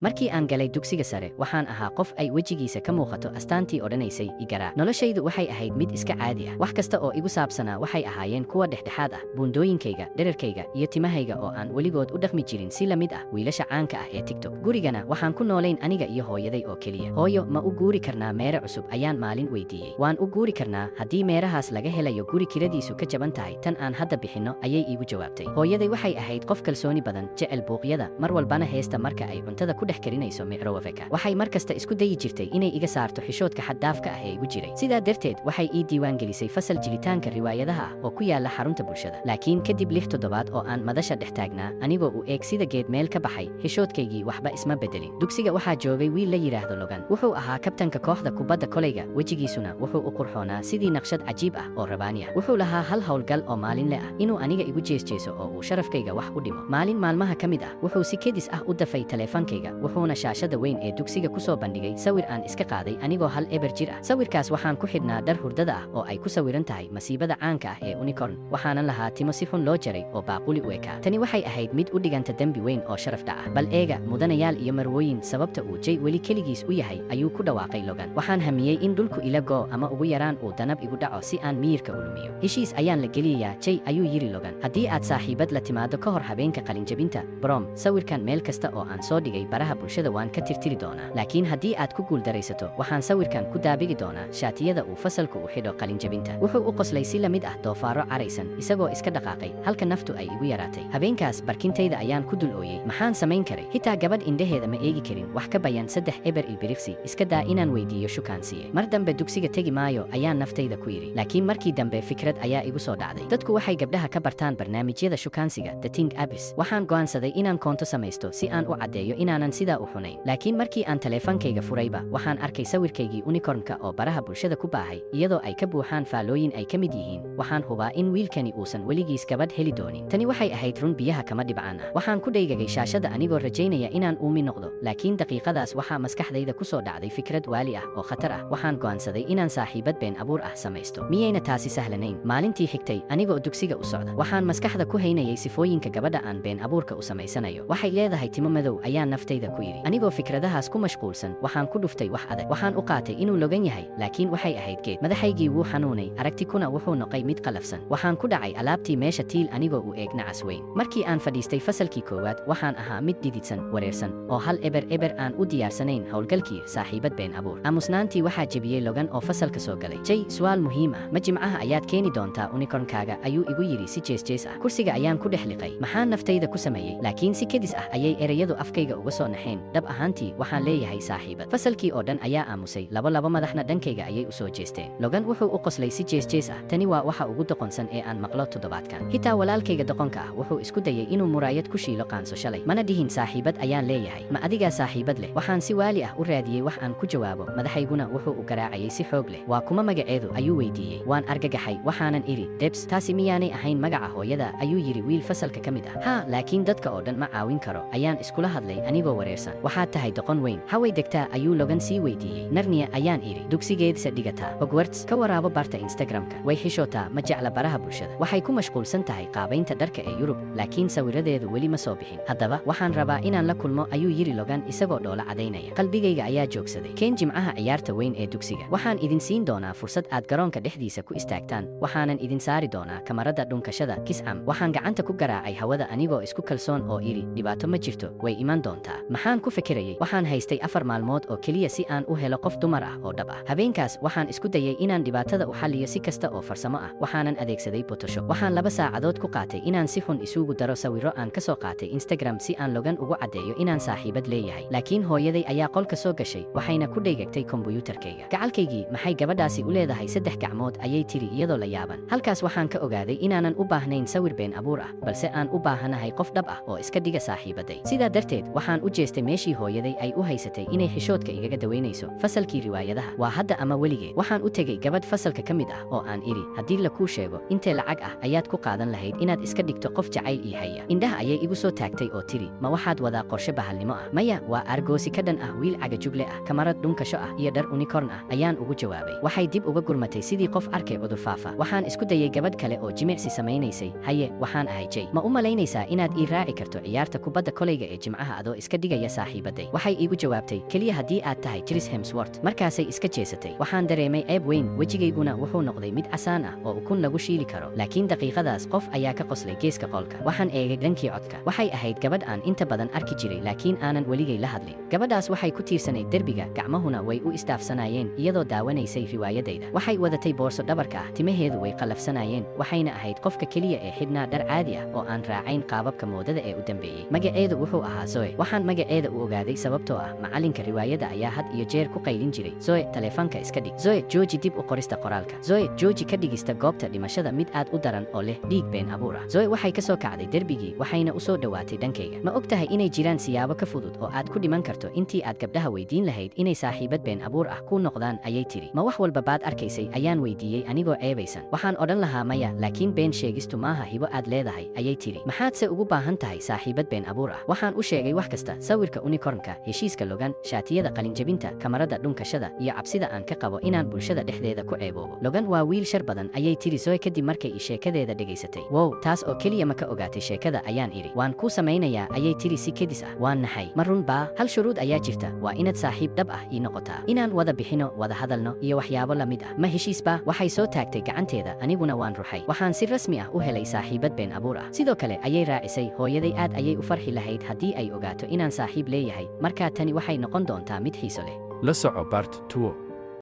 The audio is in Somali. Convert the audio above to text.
Markii aan galay dugsiga sare, waxaan ahaa qof ay wejigiisa ka muuqato astaantii odhanaysay "Igaraa". Noloshaydu waxay ahayd mid iska caadi ah. Wax kasta oo igu saabsanaa waxay ahaayeen kuwa dhexdhexaad ah: buundooyinkayga, dhererkayga iyo timahayga oo aan weligood u dhaqmi jirin si la mid ah wiilasha caanka ah ee TikTok. Gurigana waxaan ku noolayn aniga iyo hooyaday oo keliya. "Hooyo, ma u guuri karnaa meere cusub?" ayaan maalin weydiiyey. "Waan u guuri karnaa haddii meerahaas laga helayo guri kiradiisu ka jaban tahay tan aan hadda bixinno," ayay iigu jawaabtay. Hooyaday waxay ahayd qof kalsooni badan, jecel buuqyada, mar walbana heesta marka ay cuntada ku dhex karinayso microwaveka. Waxay mar kasta isku dayi jirtay inay iga saarto xishoodka xad-dhaafka ah ee igu jiray. Sidaa darteed waxay ii diiwaan gelisay fasal jilitaanka riwaayadaha ah oo ku yaala xarunta bulshada. Laakiin kadib 6 toddobaad oo aan madasha dhex taagnaa anigoo u eeg sida geed meel ka baxay, xishoodkaygii waxba isma bedelin. Dugsiga waxaa joogay wiil la yidhaahdo Logan. Wuxuu ahaa kabtanka kooxda kubadda kolayga, wejigiisuna wuxuu u qurxoonaa sidii naqshad cajiib ah oo rabaani ah. Wuxuu lahaa hal howlgal oo maalinle ah: inuu aniga igu jeesjeeso oo uu sharafkayga wax u dhimo. Maalin maalmaha ka mid ah wuxuu si kedis ah u dafay taleefankayga, wuxuuna shaashada weyn ee dugsiga ku soo bandhigay sawir aan iska qaaday anigoo 1.0 jir ah. Sawirkaas waxaan ku xidhnaa dhar hurdada ah oo ay ku sawiran tahay masiibada caanka ah ee unicorn, waxaanan lahaa timo si xun loo jaray oo baaquli u ekaa. Tani waxay ahayd mid u dhiganta dembi weyn oo sharaf dhac ah. "Bal eega, mudanayaal iyo marwooyin, sababta uu Jay weli keligiis u yahay," ayuu ku dhawaaqay Logan. Waxaan hamiyey in dhulku ila goo ama ugu yaraan uu danab igu dhaco si aan miyirka u lumiyo. "Heshiis ayaan la geliyayaa, Jay," ayuu yidhi Logan. "Haddii aad saaxiibad la timaado ka hor habeenka qalinjabinta prom, sawirkan meel kasta oo aan soo dhigay baraha bulshada waan ka tirtiri doonaa. Laakiin haddii aad ku guuldaraysato, waxaan sawirkan ku daabici doonaa shaatiyada uu fasalku u xidho qalinjabinta." Wuxuu u qoslay si la mid ah doofaaro caraysan, isagoo iska dhaqaaqay halka naftu ay igu yaraatay. Habeenkaas barkintayda ayaan ku dul ooyey. Maxaan samayn karay? Xitaa gabadh indhaheeda ma eegi karin wax ka bayan 3.0 ilbiriqsi, iska daa inaan weydiiyo shukaansiye. "Mar dambe dugsiga tegi maayo," ayaan naftayda ku yidhi. Laakiin markii dambe fikrad ayaa igu soo dhacday. Dadku waxay gabdhaha ka bartaan barnaamijyada shukaansiga, dating apps. Waxaan go'aansaday inaan koonto samaysto si aan u caddeeyo inaanan sidaa u xunayn. Laakiin markii aan taleefankayga furayba, waxaan arkay sawirkaygii unicornka oo baraha bulshada ku baahay, iyadoo ay ka buuxaan faallooyin ay ka mid yihiin "Waxaan hubaa in wiilkani uusan weligiis gabadh heli doonin." Tani waxay ahayd run biyaha kama dhibcaan ah. Waxaan ku dhaygagay shaashada anigoo rajaynaya inaan uumi noqdo, laakiin daqiiqadaas waxaa maskaxdayda ku soo dhacday fikrad waali ah oo khatar ah. Waxaan go'aansaday inaan saaxiibad been abuur ah samaysto. Miyayna taasi sahlanayn? Maalintii xigtay, anigoo dugsiga u socda, waxaan maskaxda ku haynayay sifooyinka gabadha aan been abuurka u samaysanayo. "Waxay leedahay timo madow," ayaan naftayda ku yidhi. Anigoo fikradahaas ku mashquulsan, waxaan ku dhuftay wax adag. Waxaan u qaatay inuu Logan yahay, laakiin waxay ahayd geed. Madaxaygii wuu xanuunay, aragtikuna wuxuu noqay mid qalafsan. Waxaan ku dhacay alaabtii meesha tiil anigoo u eeg nacas weyn. Markii aan fadhiistay fasalkii koowaad, waxaan ahaa mid dhididsan, wareersan oo 1.0 aan u diyaarsanayn howlgalkii saaxiibad been abuur. Aamusnaantii waxaa jebiyey Logan oo fasalka soo galay. "Jay, su'aal muhiim ah: ma Jimcaha ayaad keeni doontaa unicornkaaga?" ayuu igu yidhi si jees-jees ah. Kursiga ayaan ku dhex liqay. Maxaan naftayda ku sameeyey? Laakiin si kedis ah ayay ereyadu afkayga uga soo naxeen: "Dhab ahaantii waxaan leeyahay saaxiibad." Fasalkii oo dhan ayaa aamusay, labo labo madaxna dhankayga ayay u soo jeesteen. Logan wuxuu u qoslay si jees-jees ah. "Tani waa waxa ugu doqonsan ee aan maqlo toddobaadkan. Xitaa walaalkayga doqonka ah wuxuu isku dayay inuu muraayad ku shiilo qaanso shalay. Mana dhihin saaxiibad ayaan leeyahay. Ma adigaa saaxiibad leh?" Waxaan si waali ah u raadiyey wax aan ku jawaabo, madaxayguna wuxuu u garaacayay si xoog leh. "Waa kuma magaceedu?" ayuu weydiiyey. Waan argagaxay, waxaanan idhi, "Debs." "Taasi miyaanay ahayn magaca hooyada?" ayuu yidhi wiil fasalka ka mid ah. "Haa, laakiin dadka oo dhan ma caawin karo," ayaan iskula hadlay anigoo wareersan. "Waxaad tahay doqon weyn." "Haway degtaa?" ayuu Logan sii weydiiyey. "Narnia," ayaan idhi. "Dugsigeedsa dhigataa?" "Hogwarts." "Ka waraabo barta Instagramka?" "Way xishootaa, ma jecla baraha bulshada. Waxay ku mashquulsan tahay qaabaynta dharka ee Yurub, laakiin sawiradeedu weli ma soo bixin." "Haddaba waxaan rabaa inaan la kulmo," ayuu yidhi Logan isagoo dhoola cadaynaya. Qalbigayga ayaa joogsaday. "Keen Jimcaha ciyaarta weyn ee dugsiga. Waxaan idin siin doonaa fursad aad garoonka dhexdiisa ku istaagtaan, waxaanan idin saari doonaa kamarada dhunkashada kiss cam." Waxaan gacanta ku garaacay hawada anigoo isku kalsoon oo idhi, "Dhibaato ma jirto, way iman doontaa." Maxaan ku fikirayay? Waxaan haystay 4 maalmood oo keliya si aan u helo qof dumar ah oo dhab ah. Habeenkaas waxaan isku dayay inaan dhibaatada u xalliyo si kasta oo farsamo ah, waxaanan adeegsaday Photoshop. Waxaan 2 saacadood ku qaatay inaan si xun isugu daro sawirro aan ka soo qaatay Instagram si aan Logan ugu caddeeyo inaan saaxiibad leeyahay. Laakiin hooyaday ayaa qolka soo gashay, waxayna ku dhaygagtay kombuyuutarkayga. "Gacalkaygii, maxay gabadhaasi u leedahay saddex gacmood?" ayay tiri iyadoo la yaaban. Halkaas waxaan ka ogaaday inaanan u baahnayn sawir been abuur ah, balse aan u baahanahay qof dhab ah oo iska dhiga saaxiibaday. Sidaa darteed waxaan u jeestay meeshii hooyaday ay u haysatay inay xishoodka igaga daweynayso, fasalkii riwaayadaha. Waa hadda ama weligeed. Waxaan u tegey gabadh fasalka ka mid ah oo aan idhi, "Haddii la kuu sheego, intee lacag ah ayaad ku qaadan lahayd inaad iska dhigto qof jacayl ii haya?" Indhaha ayay igu soo taagtay oo tiri, "Ma waxaad wadaa qorshe bahalnimo ah?" "Maya, waa aargoosi ka dhan ah wiil cagajugle ah, kamarad dhunkasho ah iyo dhar unicorn ah," ayaan ugu jawaabay. Waxay dib uga gurmatay sidii qof arkay cudur faafa. Waxaan isku dayay gabadh kale oo jimicsi samaynaysay. "Haye, waxaan ahay Jay. Ma u malaynaysaa inaad ii raaci karto ciyaarta kubadda kolayga ee Jimcaha adoo iska dhigaysa dhigaya saaxiibaday. Waxay iigu jawaabtay, "Keliya haddii aad tahay Chris Hemsworth." Markaasay iska jeesatay. Waxaan dareemay ceeb weyn, wejigayguna wuxuu noqday mid casaan ah oo ukun lagu shiili karo. Laakiin daqiiqadaas qof ayaa ka qoslay geeska qolka. Waxaan eegay dhankii codka. Waxay ahayd gabadh aan inta badan arki jiray laakiin aanan weligay la hadlin. Gabadhaas waxay ku tiirsanayd derbiga, gacmahuna way u isdaafsanaayeen, iyadoo daawanaysay riwaayadayda. Waxay wadatay boorso dhabarka ah, timaheedu way qallafsanaayeen, waxayna ahayd qofka keliya ee xidhnaa dhar caadi ah oo aan raacayn qaababka moodada ee u dambeeyey. Magaceedu wuxuu ahaa Zoe. Waxaan magaceeda u ogaaday sababtoo ah macalinka riwaayadda ayaa had iyo jeer ku qaylin jiray, "Zoe, taleefanka iska dhig. Zoe, jooji dib u qorista qoraalka. Zoe, jooji ka dhigista goobta dhimashada mid aad u daran oo leh dhiig been abuur ah." Zoe waxay ka soo kacday derbigii, waxayna u soo dhowaatay dhankayga. "Ma og tahay inay jiraan siyaabo ka fudud oo aad ku dhiman karto intii aad gabdhaha weydiin lahayd inay saaxiibad been abuur ah ku noqdaan?" ayay tiri. "Ma wax walba baad arkaysay?" ayaan weydiiyey anigoo ceebaysan. "Waxaan odhan lahaa maya, laakiin been sheegistu maaha hibo aad leedahay," ayay tiri. "Maxaadse ugu baahan tahay saaxiibad been abuur ah?" Waxaan u sheegay wax kasta: sawirka unicornka, heshiiska Logan, shaatiyada qalinjabinta, kamarada dhunkashada iyo cabsida aan ka qabo inaan bulshada dhexdeeda ku ceeboobo. "Logan waa wiil shar badan," ayay tiri Zoe kadib markay i sheekadeeda dhegaysatay. "Wow, taas oo keliya ma ka ogaatay sheekada?" ayaan idhi. "Waan kuu samaynayaa," ayay tiri si kedis ah. Waan naxay. "Ma run baa? Hal shuruud ayaa jirta: waa inaad saaxiib dhab ah ii noqotaa, inaan wada bixino, wada hadalno iyo waxyaabo la mid ah. Ma heshiis ba?" Waxay soo taagtay gacanteeda, aniguna waan ruxay. Waxaan si rasmi ah u helay saaxiibad been abuur ah. "Sidoo kale," ayay raacisay, "hooyaday aad ayay u farxi lahayd haddii ay ogaato inaan saaxiib leeyahay. Markaa tani waxay noqon doontaa mid xiiso leh." La soco part 2.